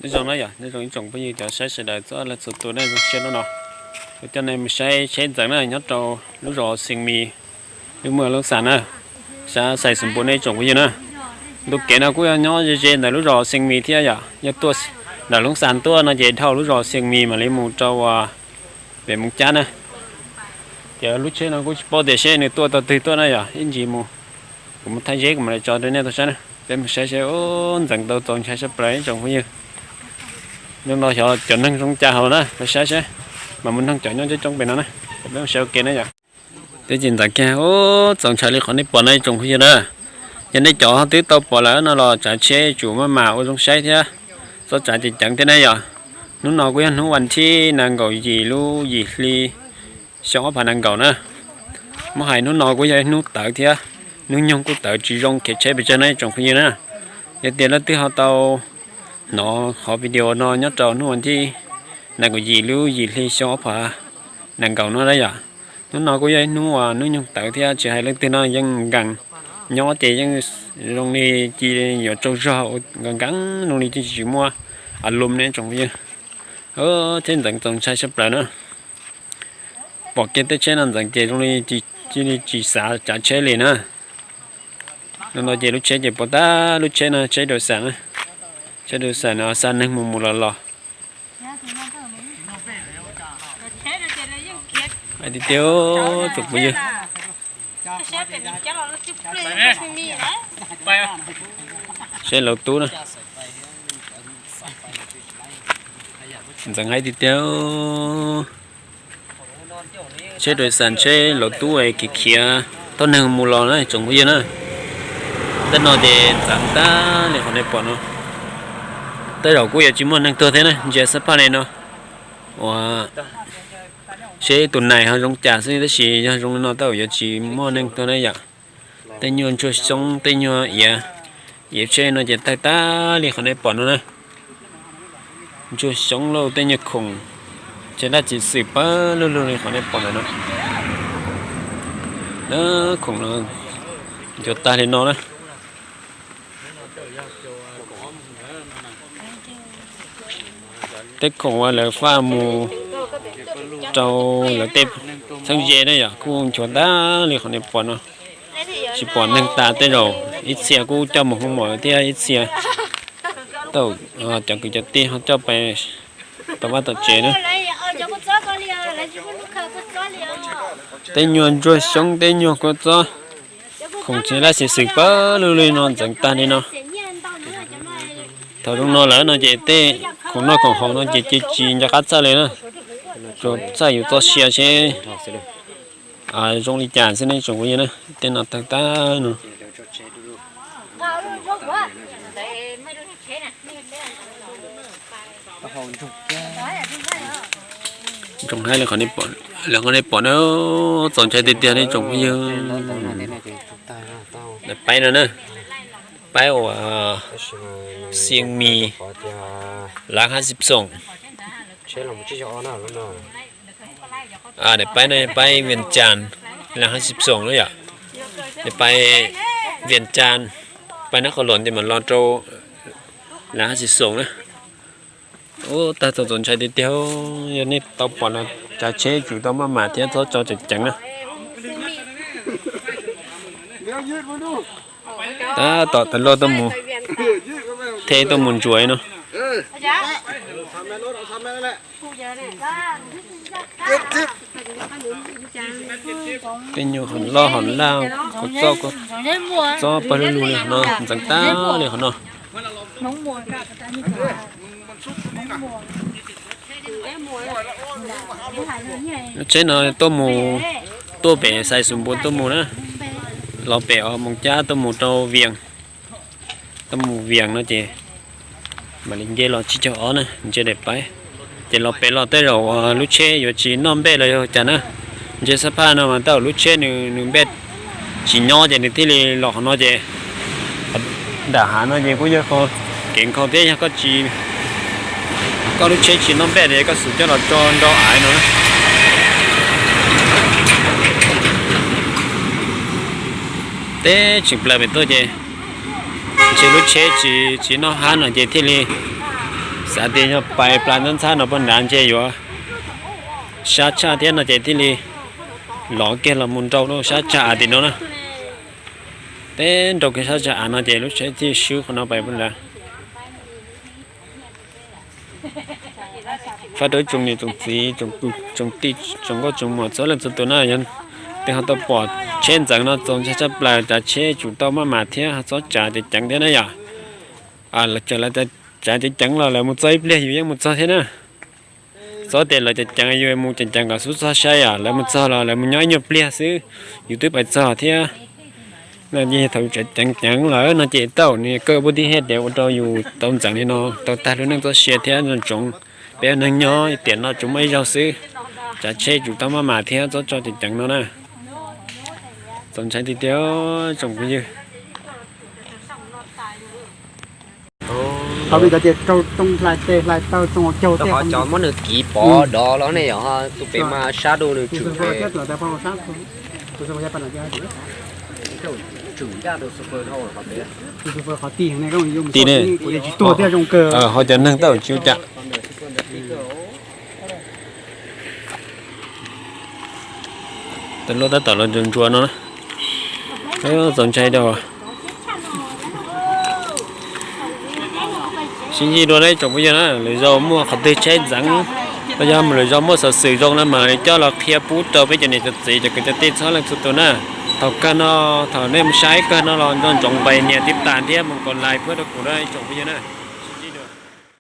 Nyob zoo na yom, nyob zoo ib tsoom phooj ywg cov saib sawv daws txhua leej txhua tus na, zoo siab hnub no kuv coj nej mus saib tsheb ntxeev na, nyob rau lub zos Xias Mis, lub muag Loob Xas na, sab Xais Xus Npus nej tsoom phooj ywg na. Ntu kev no kuj yog nyob ze ze ntawm lub zos Xias Mis thiab yom, yog tuaj ntawm Loob Xas tuaj no ces dhau lub zos Xias Mis mam li mus rau pem Moos Cab na. Ces lub tsheb no kuj tsis paub tias seb nws tuaj tau twg tuaj na yom, ib ntsis mus kuv mus thaij zeb kuv mam li tso rau nej tau saib na. Peb mus saib seb, ntxeev tau txaus ntshai sab plaws ib tsoom phooj ywg. Zoo no xyov cov neeg zoo cas hauv na, peb saib seb, mas mus noog cov nyob coob coob pem no na, peb mus saib ua ke na yom. Twb tsis ntxeev kiag, txaus ntshai li qhov nej pom no ib tsoom phooj ywg na. Yog nej cov twb tau pom lawm no los tsav tsheb tsum maj mam ua zoo saib thiab, txhob tsav ceev ceev thiab na yom. Hnub no kuj yog hnub vas thib nees nkaum yim lub yim hli xyoo ob phav nees nkaum na. Muab hais hnub no kuj yog ib hnub tawv thiab, hnub nyoog kuj tawv tsis zoo khiav tsheb pes tsawg na ib tsoom phooj ywg na. Yog tias leej twg ho tau hnov qhov video no nyob rau hnub vas thib nees nkaum yim lub yim hli xyoo ob phav nees nkaum no na yom. Hnub no kuj yog ib hnub uas hnub nyoog tawv thiab tsis hais leej twg no yeej nkees nyob ces yeej zoo li cia yuav tsaug zog ua nkees nkees zoo li cia tsis muaj a lum ne tsoom phooj ywg. Tsheb ntxeev txaus ntshai sab plaws na. Pom kiag tej tsheb no ntxeev ces zoo li cia li tsis xav tsav tsheb li na. No no ces lub tsheb ces puas tag lub tsheb no tsheb dua xam na, tsheb dua xam no xa neeg mus mus los los. Hais tiag tiag tsoom phooj ywg, seb laus tub na, ntxeev hais tiag tiag. Tsheb dua xam tsheb laus tub es khiav khiav tau neeg mus los na tsoom phooj ywg na. Tej no ces ntxeev tag li qhov nej pom no. Tej zaum kuj yuav tsis muaj neeg tuag thiab na, ntsia xab phaj li no. Ua seb tus nais ho zoo cas xwb tab sis yog zoo li no tej zaum yuav tsis muaj neeg tuag na yom. Tej nyuag ntsuag xyoob tej nyuag iav, iav tsheb no ces tawg tag li qhov nej pom no na. Ntsuag xyoob lauj tej nyuag khoom, ces dab tsis xwm pawg lug lug li qhov nej pom ntawm no. Khoom no ncuav tag li no na. Tej khoom uas lawv faj mus rau lawv tej txheeb ze na yom kuj nchuav tag li qhov nej pom no. Tsis pom neeg tas tej zaum ib txhia kuj coj mus hu mos thiab ib txhia tau cov kwv cov tij ho coj pais tom vaj tom tsev na. Tej nyuag ntsuag xyoob tej nyuag kua txob, khoom tsis dab tsis xwm pawg lug li no ntxeev tag li no. Thaum zoo no lawm no ces tej khoom noj khoom haus no ces cia tsis nco qab txhawj li na. Tsuas txhawj yus txoj sia seb zoo li cas xwb ne tsoom phooj ywg na. Tej no tawg tag no. Zoo haib li qhov nej pom, lawv qhov nej pom na, txaus ntshai tiag tiag nej tsoom phooj ywg. Daim paib no na, paib uas Xias Mis, Laav Hab Xib Xoom. Daim paib no paib Vias Cas, Laav Hab Xib Xoom na yom. Daim paib Vias Cas, paib Nab Qhov Luam ces mam los rau Laav Hab Xib Xoom na. Ub, tag txaus txaus ntshai tiag tiag, yog nej tau pom no tsav tsheb tsum tau maj mam thiab txhob tso ceev ceev na. Tab tom tawm luaj tuaj mus, theb tuaj mus ntsuas no. Tej nyuag hom loj hom laj, kua txob, kua txob pawg lug lug li no ntxeev tag li qhov no. Lub tsheb no tuaj mus, tuaj pem Xais Xus Npus tuaj mus na, los pem os Moos Cab tuaj mus rau Vias, tuaj mus Vias no ces mam li nce los tsib caug ob na, nce daim paib. Ces los pem los tej zaum lub tsheb yuav tsis noj npej los yog cas na. Nce xab phaj no mas tej zaum lub tsheb nws npej tsis nyob ces nws thiaj li los qhov no ces nram hav no ces kuj yog qhov kev nkhaus thiab yog koj tsis, koj lub tsheb tsis noj npej ces koj xum coj los tso nrau av no na. Teb tseem plaws pem tuaj ces ntshe lub tsheb tsis, tsis noj hab no ces thiaj li Xav tias yog pais plas ntxhab ntxhab no poj nrad ntshe yuav sab tshaj thiab no ces thiaj li lov kiag los mus nrau sab tshaj tim no na. Teb nrau kiag sab tshaj av no ces lub tsheb thiaj swb qhov no pais poj nrad. Fab rau ib tsoom niam tsoom txiv, tsoom kwv tsoom tij, tsoom nkauj tsoom muam txhua leej txhua tus na, yog tus ho tau pom tsheb ntxeev no txaus ntshai tshaj plaws, tsav txhua tsum tau maj mam thiab txhob tsav ceev ceev thiab na yom. Lawv tseem lawv tsav ceev ceev los lawv mus txog ib pliag yus yeej mus txog thiab na. Txhob tias lawv ceev ceev yus mus ceev ceev kom xub txog saib os, lawv mus txog los lawv mus nyob ib nyuag pliag xwb, yus twb pais txog thiab. Yog thaum tsav ceev ceev lawm no ces tau nws kawj pub tib hej tias ua rau yus tau ntxeev li no tau tag lub neej txoj sia thiab ntsoov ntsoov peb neeg nyob tiam no tsuas muaj ib zaug xwb, tsav tsheb tsum tau maj mam thiab txhob tso ceev ceev no na. Txaus ntshai tiag tiag tsoom phooj ywg. Qhov cov muab nws kiv pov dov los ne yom, tus pem mas sab dua nws tsum pem. Ti ne, ho cov neeg tau tsis ua cas. Tus luaj tab tom los ntsuas ntsuas no na. Txaus ntshai dua. Sib ntsib dua na tsoom phooj ywg na, lwm zaus muaj qhov twg tsheb ntxeev los yog lwm zaus muaj xov xwm zoo no mas coj los qhia pub rau peb cov niam cov txiv cov kwv cov tij txhua leej txhua tus na. Thaum kawg no, thaum nej mus saib kawg no los nco ntsoov nqe nias tib tas thiab mus kom lais pub rau kuv na tsoom phooj ywg na.